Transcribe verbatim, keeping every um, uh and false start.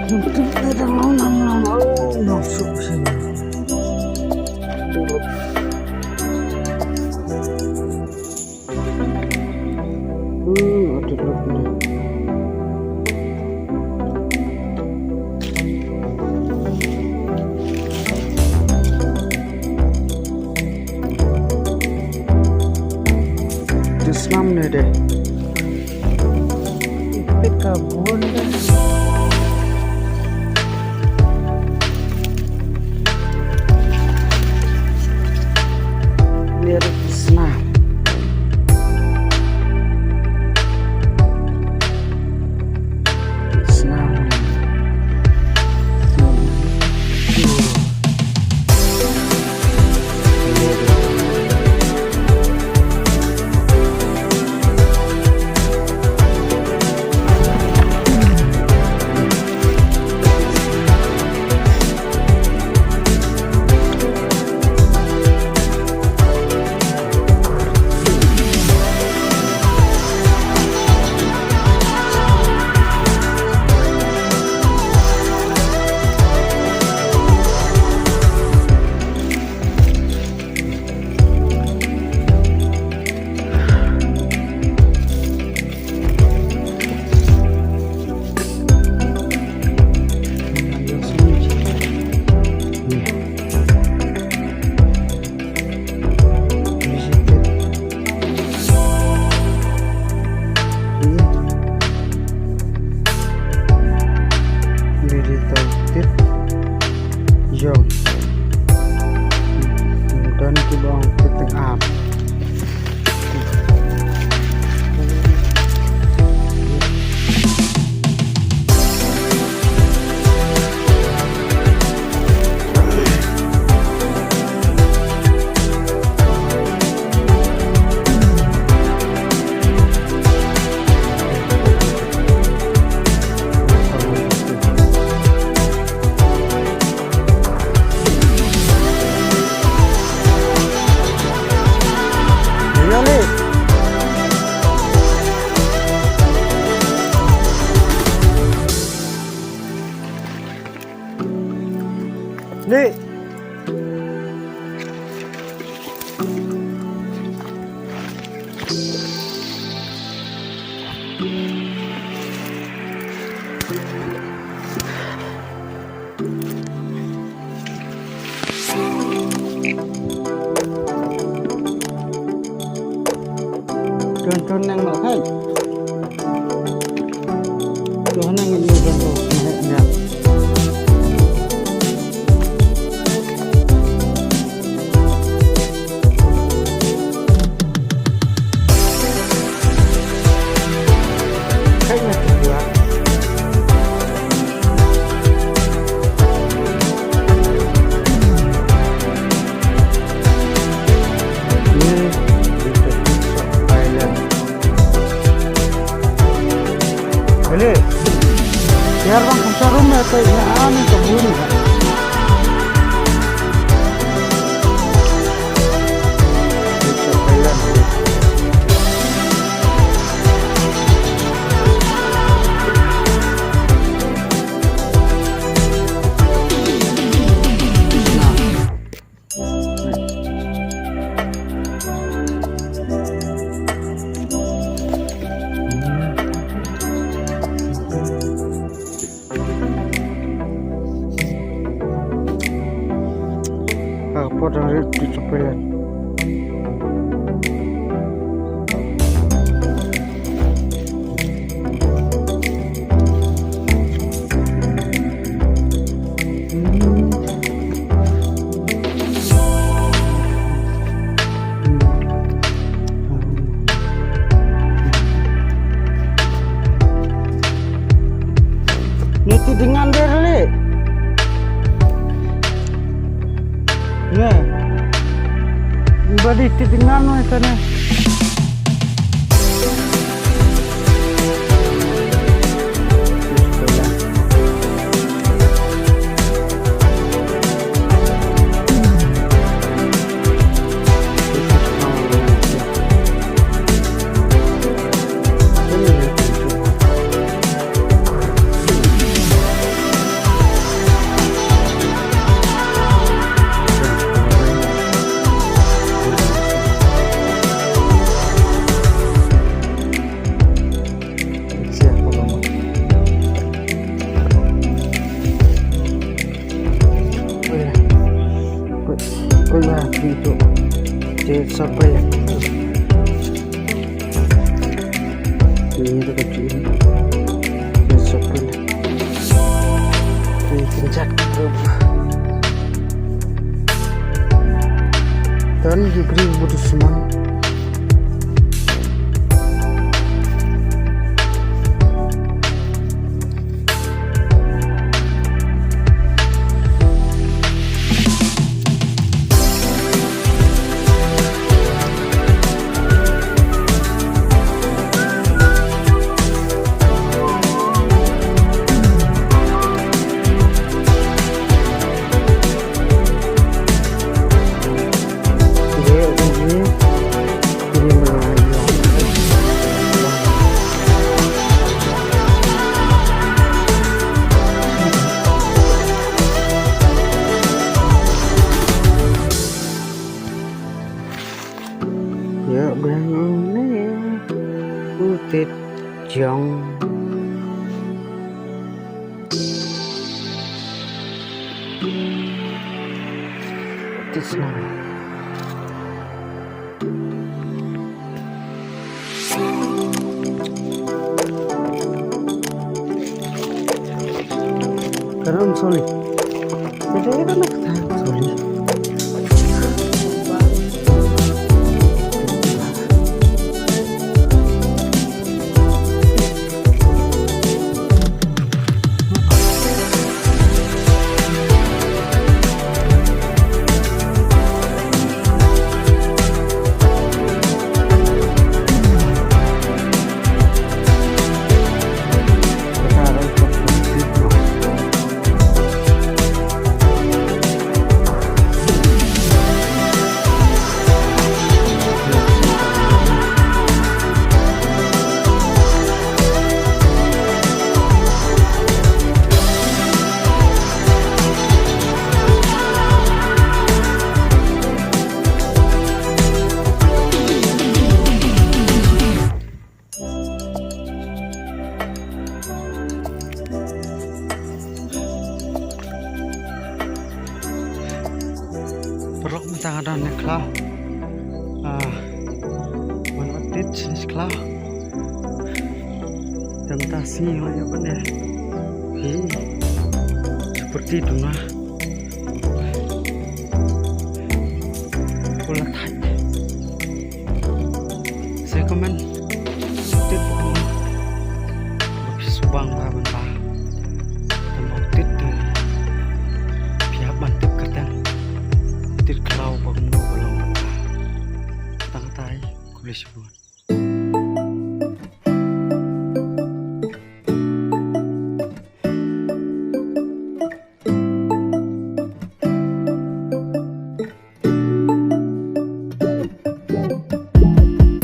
Te snam ne de. Pit ka bun de. Merry Christmas. Christmas. Jong. Don ki bong ki teng ap. Ni. Tun tun nang ma khai. Tun nang ni tun tun nang. Ele, biar bang kumsa rum ya, tu ya, ane tu bun. Ka pot dang rit tu chapelan. Niti dengan deh le. Nge. Badi ti dengan mai sana. Te sopel. Ini tu kecil. Te sopel. Ini kencak. Dan diberi budu semua. Ïa, biang ne u tit jong. Tit snam. Karam soli. Sorry. Paralok mynta nga don ne khlaw. Ah, wan wan tit sini khlaw. Tang ta sini la ya bane. Hi. Seperti itu nah. Pula thait. Saya komen. Tit. Subang.